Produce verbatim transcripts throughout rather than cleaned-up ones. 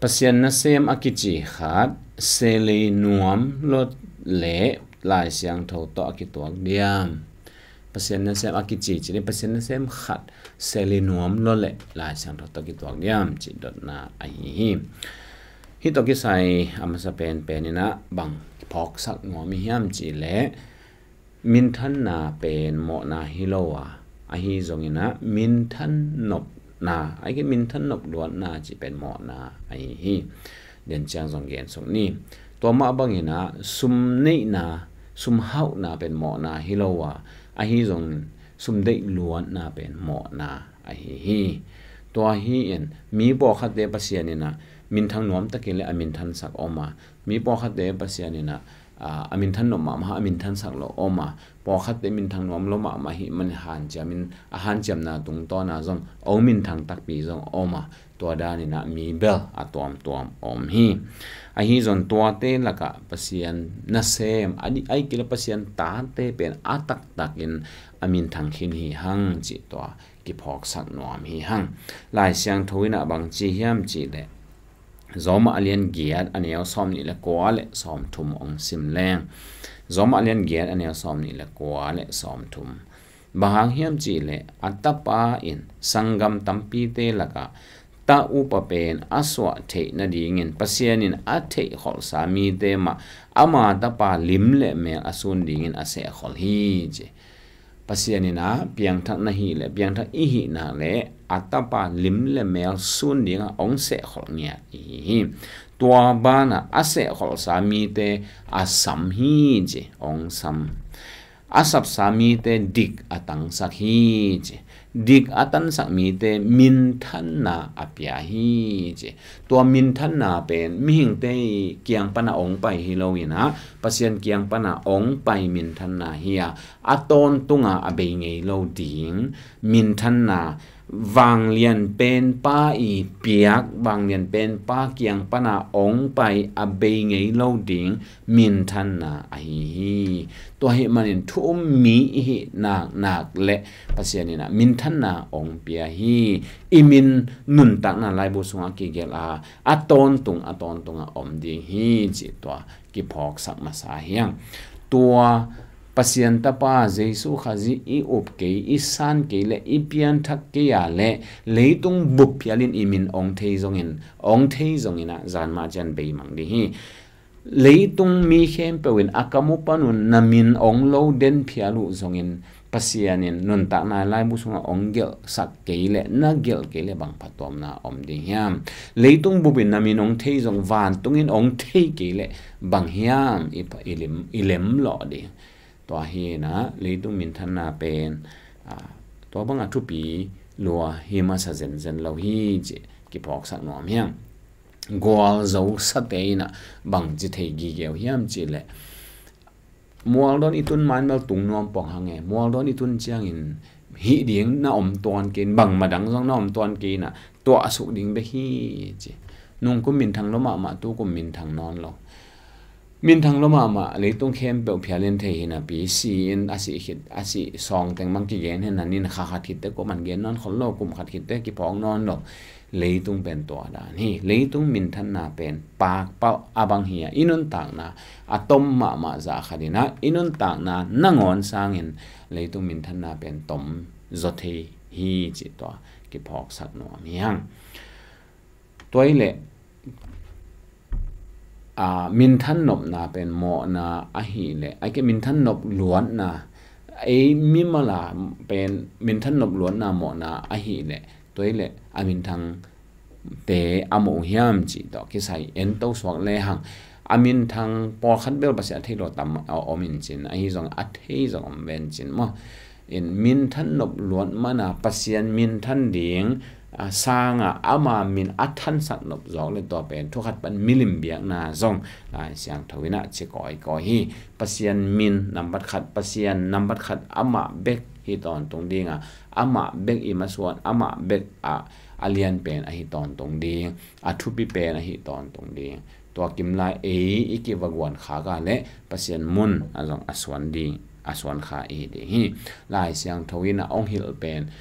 Pasian nasem a kici khat, seli nuam lo le Lai Siangtho tawh a kituak diam? Pasian nasem a kici ci ni, Pasian nasem khat, seli nuam lo le Lai Siangtho tawh a kituak diam, ci dotna ahi hi. Hih tawh kisai a masa penpen in ah bang phawksak nuam i hiam ci le, minthanna pen mawhna hi lo a, ahi zongin ah minthan nopna, ahi kei minthan nop luatna ci pen mawhna ahi hi. Denciang zong gen suk ni. Tua mah bangin ah sum neihna, sum hauhna pen mawhna hi lo a, ahi zongin sum deih luatna pen mawhna ahi hi. Tua hi in mi pawlkhatte Pasian in ah minthang nuam takin le a minthansak om a, mi pawlkhatte Pasian in ah a, a minthan nop mahmah, a minthansak lo om a, pawlkhatte minthang nuam lo mahmah hi man hanciam in, a hanciamna tungtawn a zong ong minthang takpi zong om a, tua dan in ah mi bel a tuamtuam om hi. Ahi zong tuate lakah Pasian nasem, a di, ahi kei le Pasian tate pen a taktakin a minthang khin hi hang cih tua kiphawksak nuam hi hang. Lai Siangtho in ah bang ci hiam ci le, Roma a lian giat a neu sawm nih le kua le sawm thum ong sim leng. Roma a lian giat a neu sawm nih le kua le sawm thum. Bang hang hiam ci le, a tapa in sanggam tampite lakah ta upa pen a suah theih nadingin Pasian in a theihkholhsa mite mah ama tapa lim le mel a sun dingin a sehkholh hi ci. Pasian in ah piangthak na hih le piangthak i hih nak le a tapa lim le mel sun dingah ong sehkholh ngiat i hi hi. Tua banah a sehkholhsa mite a sam hi ci, ong sam. A sapsa mite dik a tangsak hi ci. Dik a tansak mite minthanna a pia hi ci. Tua minthanna pen mihingte kiang pana ong pai hi lo in ah Pasian kiang pana ong pai minthanna hi a, a tawntunga a bei ngei lo ding minthanna, vanglian penpa i piak, vanglian penpa kiang pana ong pai a bei ngei lo ding minthanna ahi hi. Tua hih manin thu um mi i hih nak nak le Pasian in ah minthanna ong pia hi. I min nuntakna laibu sungah kigelh a, a tawntung a tawntungah om ding hi cih tua kiphawksak masa hi hang. Tua Pasian tapa Jesu Khazih i up kei, i san kei le i pianthak kei a le leitung bup phialin i min ong thei zongin, ong thei zongin ah zan mah ciang beimang ding hi. Leitung mi khempeuh in a kam uh pan un na min ong lo den phial uh zongin Pasian in nuntakna laibu sungah ong gelhsak kei le, na gelh kei le bang phattuamna om ding hiam? Leitung bup in na min ong thei zong vantung in ong thei kei le bang hiam i, i, lim, i lem lawh ding? Tua hi in ah leitung minthanna pen, a, tua bangah thupi lua hi masa zenzen lo hi ci kiphawksak nuam hi hang. Gualzo sate in ah bang ci thei gige uh hiam ci le, mualdawn i tun ma in bel tung nuam pong hang e. Mualdawn i tun ciangin hih ding na om tuan kei in, bangmah dang zong na om tuan kei in ah tuah a suk ding bek hi ci. Nungkum minthang lo mahmah, tukum minthang nawn lo. Minthang lo mahmah, leitung khempeuh phial in thei hi napi, si in a sih khit, a sih sawng teng bang kigen hi nanin kha khat khitte kuaman gen nawn khol lo, kum khat khitte kiphawk nawn lo. Leitung pen tua dan hi. Leitung minthanna pen pakpalh a bang hi a, i nuntakna a tom mahmah zah khat in ah i nuntakna nangawn sangin leitung minthanna pen tom zaw thei hi cih tua kiphawksak nuam hi hang. Tua hi leh, a, minthan nopna pen mawhna ahih leh, ahi kei minthan nop luatna, ei mimal a pen minthan nop luatna mawhna ahih leh, tua hi leh a minthang te a mawh uh hiam cih tawh kisai en to suak lehang, a minthang pawlkhat bel Pasian a thei lo tam a om in cin, ahi zong a thei zong om ven cin maw. In minthan nop luat mana Pasian minthan ding, a, sanga ama min a thansak nop zawk le tua pen thukhat pan milim biakna zong Lai Siangtho in a ci kawikawi hi. Pasian min nambat khat, Pasian nambat khat amah bek hi tawntung dinga, amah bek i masuan, amah bek a, a lian pen ahi tawntung ding, a thupi pen ahi tawntung ding. Tua kimlai ei i kiva guan khak a le Pasian mun a zong a suan ding, a suan kha i hi ding hi. Lai Siangtho in a ong hilh pen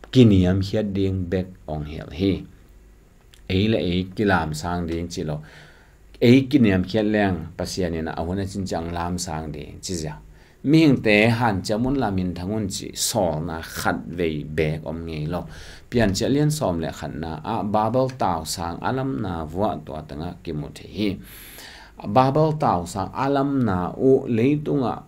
kiniamkhiat ding bek ong hilh hi. ei le ei kilamsang ding ci lo. Ei kiniamkhiat leng Pasian in a hun a cin ciang lamsang ding ci zia. Mihingte hanciam unla minthang un ci sawlna khat vei beek om ngei lo. Piancil a lian sawm le khatna ah Babel tausang a lamna vuah tua tengah kimu thei hi. Babel tausang a lamna uh leitungah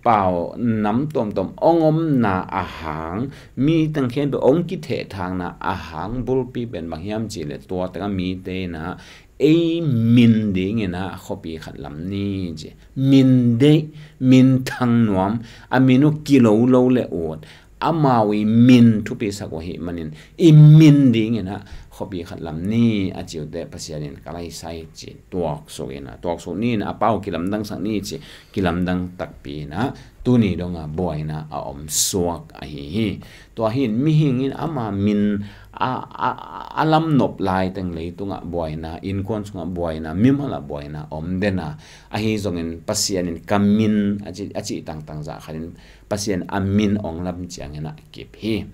pau nam tuamtuam ong omna a hang, mi teng khempeuh ong kithehthangna a hang bulpi pen bang hiam cih leh tua tengah mite in ah ei min dingin ah khuapi khat lam ni ci. Min deih, minthang nuam, a min uh kilo lo le ut, amau i min thupisak uh ahih manin i min dingin ah khuapi khat lam ni a ci uh teh Pasian in ka laisai ci tuaksuk in ah, tuaksuk ni in ah a pau kilamdangsak ni ci, kilamdang takpi in ah tuni dongah buaina a om suak ahi hi. Tua hi in mihing in ama min a, a, a lamnop laiteng leitungah buaina, innkuan sungah buaina, mimal ah buaina om den a, ahi zongin Pasian in ka min a ci, a cih tangtang zah khat in Pasian a min ong lam ciangin ah kip hi.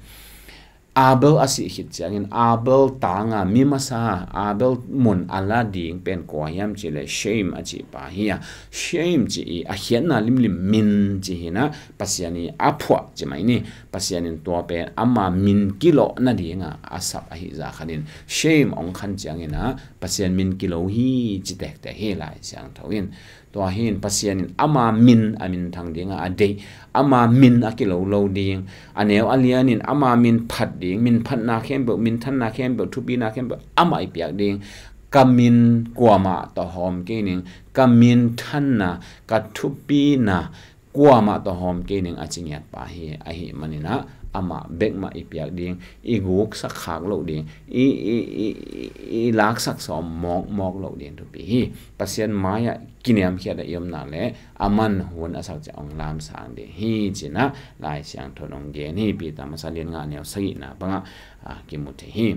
Abel a sih khit ciangin Abel tanga mi masa, Abel mun a la ding pen kua hiam cih leh Shem a cih pa hi a, Shem cih i a khiatna limlim min cih hi in ah Pasian i a phuah ci mai ni. Pasian in tua pen ama min kilawh nadinga a sap ahi zah khat in Shem ong khan ciangin ah Pasian min kilo hi ci tektek hi Lai Siangtho in. Tua hi in Pasian in ama min a minthang dinga a deih, ama min a kilo lo ding, a neu a lian in ama min phat ding, min phatna khempeuh, minthanna khempeuh, thupina khempeuh amah i piak ding. Ka min kuamah tawh hawm kei ning, ka minthanna, ka thupina kuamah tawh hawm kei ning a ci ngiat pa hi, ahih manin ah amah bek mah i piak ding, i guksak khak loh ding, i, i, i, i, i laksak sawm mawkmawk loh ding thupi hi. Pasian mai-ah kiniamkhiat a i omna le a man hun a sak ciang ong lamsang ding hi ci in ah Lai Siangtho in ong gen hi. Peter masa lian nga neu sagihna bangah, ah, kimu thei hi.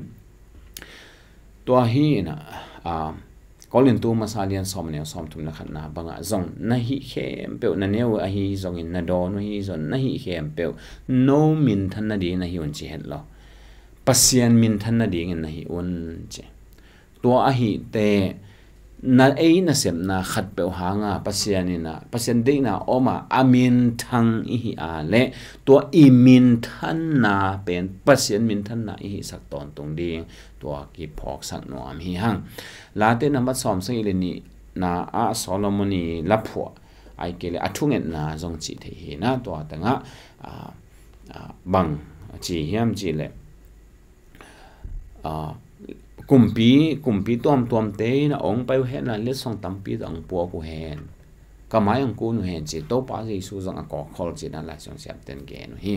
Tua hi in ah, ah, Korintu masa lian sawm neu sawm thum le khatna bangah zong na hih khempeuh, na neu ahi zongin, na dawn uh ahi zongin, na hih khempeuh no minthan nading na hi un ci het lo. Pasian minthan nadingin na hi un ci. Tua ahih teh na ei nasepna khatpeuh hanga Pasian in ah, Pasian deihna om a, a minthang i hi a leh tua i minthanna pen Pasian minthanna i hihsak tawntung ding tua kiphawksak nuam hi hang. Late nambat sawm sagih le nihna ah Solomon i laphuah ai kei le a thungetna zong cih thei hi in ah tua tengah, ah, ah, bang ci hiam cih leh, ah, kumpi, kumpi tuamtuamte in ah ong pai uh hen la letsong tampi tawh ong puak uh hen, ka mai ong kun uh hen ci Topa Jesu zong a kawkkhol ci in ah Lai Siangtho siamten gen uh hi.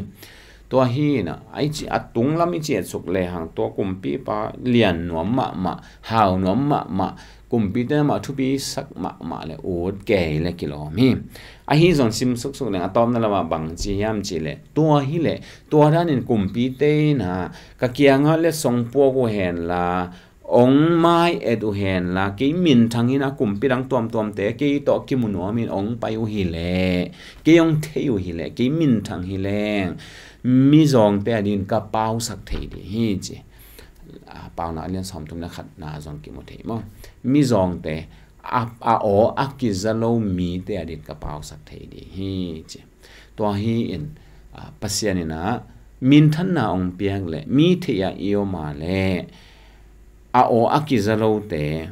Tua hi in ah, ai ci a tunglam i ciatsuk lehang tua kumpipa lian nuam mahmah, hau nuam mahmah, kumpite mah thupisak mahmah le ut kei le kilawm hi. Ahi zong sim suksuk leng a tawpna lamah bang ci hiam cih leh, tua hi leh, tua danin kumpite in ah ka kiangah letsong puak uh hen la, ong mai et uh hen la, kei minthang in a kumpi dang tuamtuamte kei tawh kimu nuam in ong pai uh hi leh, kei ong thei uh hi leh, kei minthang hi leng mizawngte a dingin ka pausak thei ding hi ci. Ah, Paunak a lian sawm thum le khatna zong kimu thei maw. Mizawngte, a, a aw a kiza lo mite a dingin ka pausak thei ding hi ci. Tua hi in, ah, Pasian in ah minthanna ong piak leh mi theih ah i om a leh a aw a kiza lote,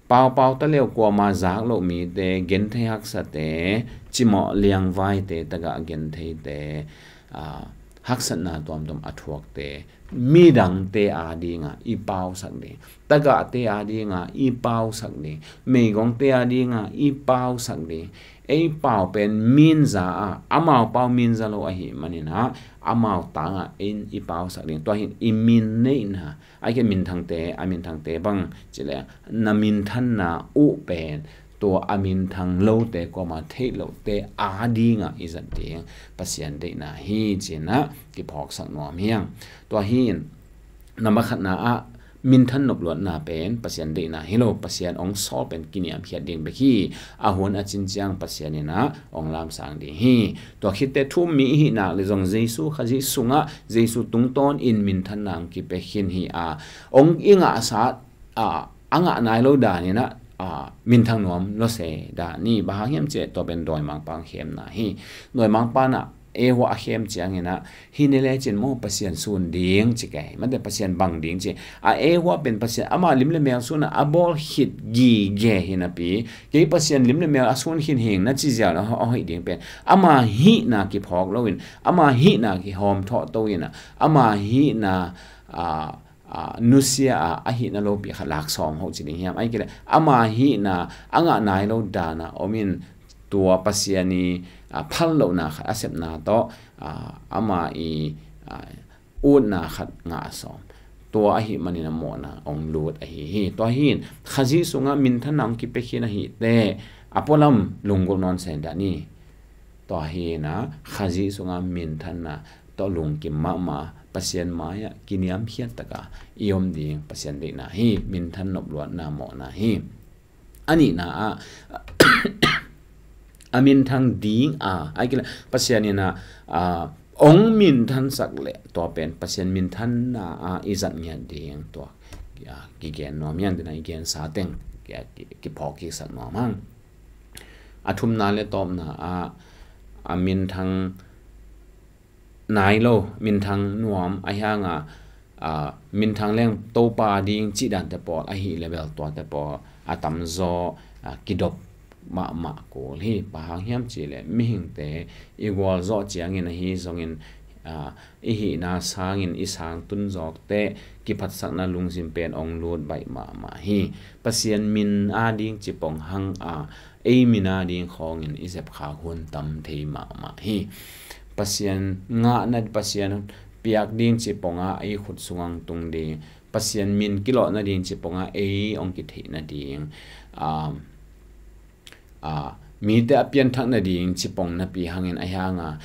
paupau ta leu kuama zak loh mite, genthei haksate, cimawh liangvaite, tagah gentheite, ah, haksatna tuamtuam a thuakte, midangte a dinga i pausak ding, tagahte a dinga i pausak ding, meigongte a dinga i pausak ding. Ei pau pen minza a, amau pau minza lo ahih manin ah amau tangah ei i pausak ding. Tua hi in i min neihna, ai kei minthangte, a minthangte bang cih leh na minthanna uh pen tua a minthang lote, kuama theih lohte a dingah i zat ding Pasian deihna hi ci in ah kiphawksak nuam hi hang. Tua hi in nambat khatna ah minthan nopluatna pen Pasian deihna hi lo, Pasian hong sawl pen kiniamkhiat ding bek hi. A hun a cin ciang Pasian in ah hong lamsang ding hi. Tua khitteh thu-um mi i hih nak leh zong Jesu Khazih sungah Jesu tungtawn in minthanna hong kipia khin hi a, hong i ngahsa, a, a ngah nai lo dan in ah, a, minthang nuam lawse dan hi. Bang hang hiam cih leh tua pen dawimangpa hong khemna hi. Dawimangpa in ah ei hua a khem ciangin ah, hih ni lecin maw Pasian sun ding ci kei, mate Pasian bang ding ci. A ei hua pen Pasian ama lim le mel sun a, a bawl khit gige hi napi, kei Pasian lim le mel a sun khin hing na ci ziau na hong hoih ding pen ama hihna kiphawk loin, ama hihna kihawm thawh to in ah, ama hihna, a, a, nusia a, a hihna lopi khat lak sawm hoh ci ding hiam, ahih kei leh ama hihna a ngah nai lo dan a om in, tua Pasian i, a, phal lohna khat a sepna tawh, a, ama i, a, utna khat ngah sawm. Tua ahih manin a mawhna hong lut ahi hi. Tua hi in Khazih sungah minthanna hong kipia khin ahih teh a pualam lunggulh nawn se dan hi. Tua hi in ah Khazih sungah minthanna tawh lungkim mahmah, Pasian mai-ah kiniamkhiat takin i om ding Pasian deihna hi. Minthan nopluatna mawhna hi. A nihna ah, a minthang ding a, ahih kei leh Pasian in ah, a, hong minthansak leh tua pen Pasian minthanna ah i zat ngiat ding, tua, a, kigen nuam hian ding a, i gensa teng ki, ki, kiphawk kiksak nuam hang. A thumna le tawpna ah, a minthang nai lo, minthang nuam ahih hang a, a, minthang leng Topa ding cih dante pawl ahih leh bel tuate pawl a tamzaw, a, kidop mahmah kul hi. Bang hang hiam cih leh mihingte i gualzawh ciangin ahi zongin, a, i hihna sangin i sang tun zawk teh kiphatsakna lungsim pen hong lut baih mahmah hi. Pasian min a ding ci pong hang a, ei min a ding khawngin i zep khak hun tam thei mahmah hi. Pasian ngahna, Pasian piak ding ci pong a, ei khut sungah tung ding, Pasian min kilawhna ding ci pong a, ei hong kitheihna ding, a, a, mite a pianthakna ding ci pong napi hangin ahih hang a,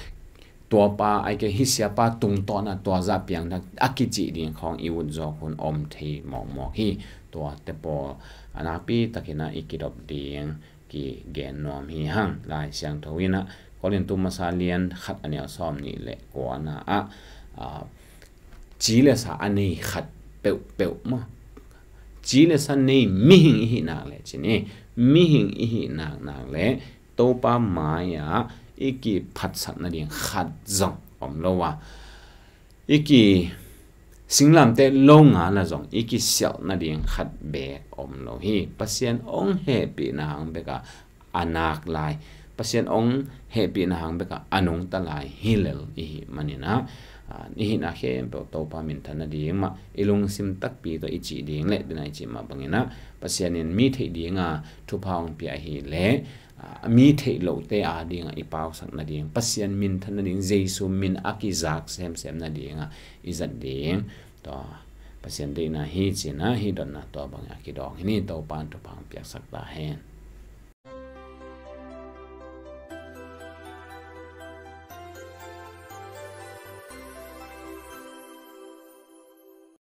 tuapa, ahih kei leh hih siapa tungtawn a tua zah piangthak a kicih ding khawng i ut zawk hun om thei mawkmawk hi. Tuate pawl a nakpi takin ah i kidop ding kigen nuam hi hang. Lai Siangtho in ah Korintu masa lian khat a neu sawm nih le kuana ah, a, ci le sa a nei khat peuhpeuh maw, ci le sa nei mihing i hih nak leh cin, mihing i hih nak nak leh Topa mai-ah i kiphatsak nading khat zong om lo a, i ki singlamteh lo ngal a zong i kisialh nading khat beek om lo hi. Pasian hong hehpihna hang bekah a nak lai, Pasian hong hehpihna hang bekah a nungta lai hi lel i hih manin ah, a, i hihna khempeuh Topa minthan nading mah i lungsim takpi tawh i cih ding le, dena i cih mah bangin ah Pasian in mi theih dinga thupha hong pia ahih leh, a, mi theih lohte a dingah i pausak nading, Pasian minthan nading, Jesu min a kizak semsem nadingah i zat ding, tua Pasian deihna hi cin ah hih dotna tua bangin a kidawng hi ni. Topa in thupha hong piaksak ta hen.